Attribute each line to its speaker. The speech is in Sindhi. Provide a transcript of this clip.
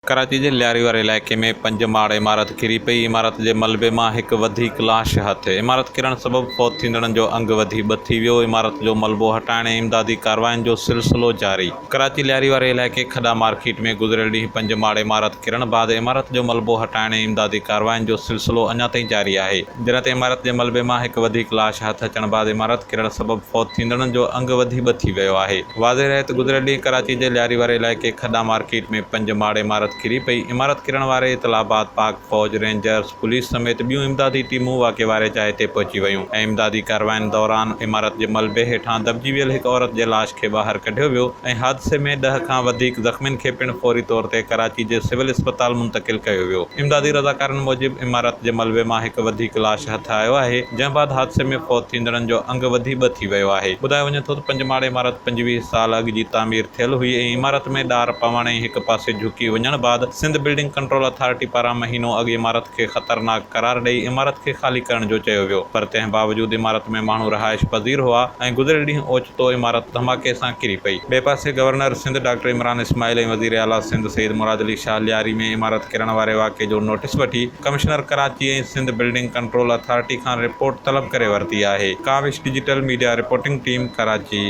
Speaker 1: ڪراچي جي لياري واري علائقي ۾ پنج ماڙ عمارت ڪري پئي، عمارت جي ملبي مان هڪ وڌيڪ لاش هٿ، عمارت ڪرڻ سبب فوت ٿيندڙن جو انگ وڌي ٻه ٿي ويو، عمارت جو ملبو هٽائڻ ۽ امدادي ڪاررواين جو سلسلو جاري. ڪراچي لياري واري علائقي کڏا مارڪيٽ ۾ گذريل ڏينهن پنج ماڙ عمارت ڪرڻ بعد عمارت جو ملبو هٽائڻ ۽ امدادي ڪاررواين جو سلسلو اڃا تائين جاري آهي، جڏهن ته عمارت جي ملبي مان هڪ وڌيڪ لاش هٿ اچڻ بعد عمارت ڪرڻ سبب فوت ٿيندڙن جو انگ وڌي ٻه ٿي ويو آهي. واضح رهي ته گذريل ڏينهن ڪراچي جي لياري واري علائقي کڏا مارڪيٽ ۾ پنج ماڙ عمارت ڪري پئي، عمارت ڪرڻ واري اطلاع بعد پاڪ فوج، رينجرز، پوليس سميت ٻيون امدادي ٽيمون واقعي واري جاء تي پهچي ويون ۽ امدادي ڪاررواين دوران عمارت جي ملبي هيٺان دٻجي ويل هڪ عورت جي لاش کي ٻاهر ڪڍيو ويو ۽ حادثي ۾ ڏهه کان وڌيڪ زخمين کي پڻ فوري طور تي ڪراچي جي سول اسپتال منتقل ڪيو ويو. امدادي رضاڪارن موجب عمارت جي ملبي مان هڪ وڌيڪ لاش هٿ آيو آهي، جنهن بعد حادثي ۾ فوت ٿيندڙن جو انگ وڌي ٻه ٿي ويو آهي. ٻڌايو وڃي ٿو ته پنج ماڙ عمارت 25 سال اڳ جي تعمير ٿيل هئي ۽ عمارت ۾ ڏار پوڻ ۽ هڪ پاسي جهڪي وڃڻ بعد سنڌ بلڊنگ ڪنٽرول اٿارٽي پاران مهينو اڳ عمارت کي خطرناڪ قرار ڏئي عمارت کي خالي ڪرڻ جو چيو ويو پر تنهن باوجود عمارت ۾ ماڻهو رهائش پذير هئا ۽ گذريل ڏينهن اوچتو عمارت ڌماڪي سان ڪري پئي. ٻئي پاسي گورنر سنڌ ڊاڪٽر عمران اسماعيل ۽ وزيراعليٰ سنڌ سيد مراد علي شاهه لياري ۾ عمارت ڪرڻ واري واقعي جو نوٽيس وٺي commissioner Karachi ۽ Sindh building control authority کان رپورٽ طلب ڪري ورتي آهي. Kawish digital media reporting team Karachi.